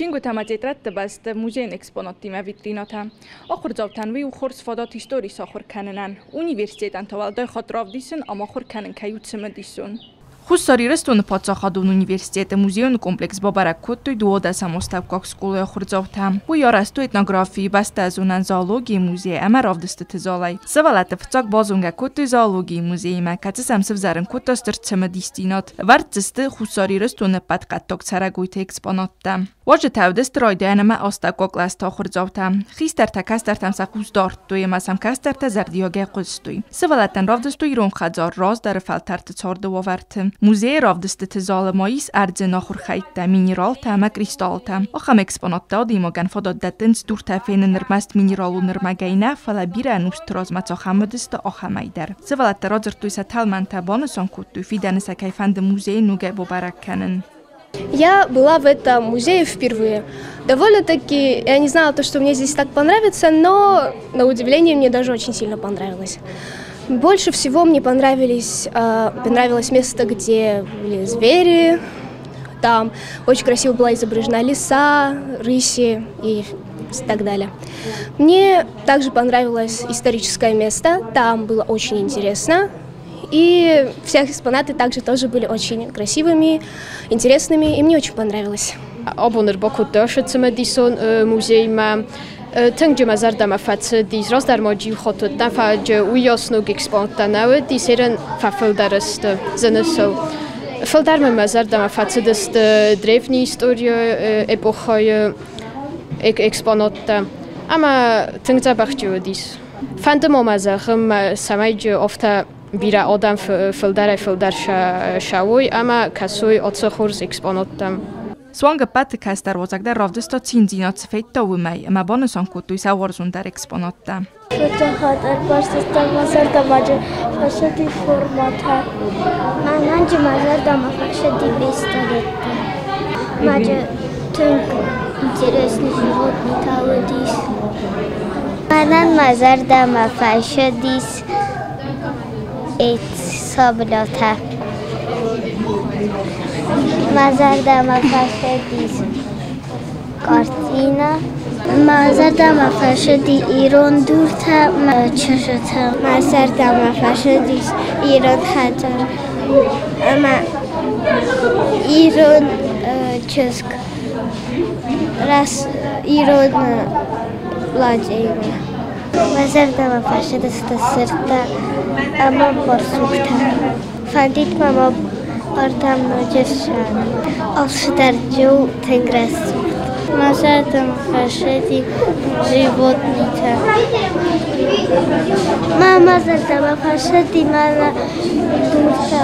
Чингуытӕ ӕмӕ тетрӕдты бӕсты музейон экспонаттимӕ витринӕтӕ. Ахуырдзаутӕн уый у хорз фадат истори сахуыр кӕнынӕн. Университетӕн та уӕлдай хатт равдисын ӕмӕ ахуыр кӕнын кӕй у цымыдисон. Хуссар Ирыстоны паддзахадон университеты музейон комплекс бабӕрӕг кодтой 12-ӕм астӕуккаг скъолайы ахуырдзаутӕ. Уый арӕзт у этнографийы, бӕстӕзонӕн, зоологийы музей ӕмӕ равдыстыты залӕй. Сывӕллӕтты фыццаг базонгӕ кодтой зоологийы музеимӕ, кӕцы сӕм сывзӕрын кодта стыр цымыдисдзинад. Ӕвӕрд дзы сты Хуссар Ирыстоны ӕппӕт хъӕддаг цӕрӕгойты экспонаттӕ. Уазджытӕ уыдысты райдайӕн ӕмӕ астӕуккаг кълӕсты ахуырдзаутӕ. Хистӕртӕ кӕстӕртӕм сӕ хъус дардтой ӕмӕ сӕм кӕстӕртӕ зӕрдиагӕй хъуыстой. Сывӕллӕттӕн равдыстой ирон хӕдзар раздӕры фӕлтӕрты царды уавӕрты. Музейы равдыстыты залы ма ис ӕрдзы ӕнахуыр хӕйттӕ, минералтӕ ӕмӕ кристаллтӕ. Ахӕм экспонаттӕ адӕймагӕн фадат дӕттынц дуртӕ фенын ӕрмӕст минералон ӕрмӕгӕй нӕ, фӕлӕ бирӕ ӕнусты размӕ цахӕм уыдысты, ахӕмӕй дӕр. Сывӕллӕттӕ радзырдтой сӕ тӕлмӕнтӕ, банысан кодтой, фидӕны сӕ кӕй фӕнды музейы ногӕй бабӕрӕг кӕнын. Я была в этом музее впервые. Довольно-таки, я не знала то, что мне здесь так понравится, но, на удивление, мне даже очень сильно понравилось. Больше всего мне понравилось место, где были звери. Там очень красиво была изображена лиса, рыси и так далее. Мне также понравилось историческое место, там было очень интересно. И все экспонаты также тоже были очень красивыми, интересными, и мне очень понравилось. Абон ӕрбакодта цымыдисон музеймӕ. Тынг мӕ зӕрдӕмӕ фӕцыдис, раздӕр ма иу хатт уыдтӕн, фӕлӕ уыйас ног экспонаттӕ нӕ уыдис, ерын фӕфылдӕр сты зынысыл. Фылдӕр мын мӕ зӕрдӕмӕ фӕцыдысты древний историйы эпохӕйы экспонаттӕ. Ӕмӕ тынг дзӕбӕх уыдис. Фӕнды ма мӕ зӕгъын, цӕмӕй афтӕ бирӕ адӕм фылдӕрӕй-фылдӕр сӕуой ӕмӕ кӕсой ацы хорз экспонаттӕм. Суанг ӕппӕты кӕстӕр уазӕг дӕр равдыста циндзинад, цы федта, уымӕй, ӕмӕ банысан кодтой сӕ уарзондӕр экспонаттӕ. Фыццаг хатт ӕрбацыдтӕн мӕ зӕрдӕмӕ фӕцыди формӕтӕ. Мӕнӕн мӕ зӕрдӕмӕ фӕцыди пистолеттӕ. Маджы тынг интересный животныйтӕ уыдис. Мӕнӕн мӕ зӕрдӕмӕ фӕцыдис саблятӕ. Мӕ зӕрдӕмӕ фӕцыдис картина. Мӕ зӕрдӕмӕ фӕцыди ирон дуртӕ мӕ чызджытӕ. Мӕ зӕрдӕмӕ фӕцыдис ирон хӕдзар ӕмӕ ирон чызг ирон ладжеимӕ. Мӕ зӕрдӕмӕ фӕцыдысты сырдтӕ ӕмӕ барсуктӕ. Фӕндид ма мӕ ардӕм ноджы ссарын. Алцыдӕр у тынг рӕсугъд. Мӕ зӕрдӕмӕ фӕцыди животныйтӕ. Мӕ зӕрдӕмӕ фӕцыди мӕнӕ дуртӕ.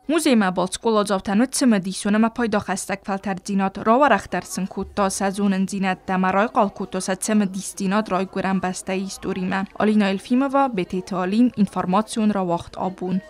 Музеймӕ балц скъоладзаутӕн уыд цымыдисон ӕмӕ пайдахӕссӕг фӕлтӕрддзинад, рауӕрӕхдӕр сын кодта сӕ зонындзинӕдтӕ ӕмӕ райхъал кодта сӕ цымыдисдзинад райгуырӕн бӕстӕйы историмӕ. Алина Елфимова, Бететы Алим, информацион рауагъд «Абон».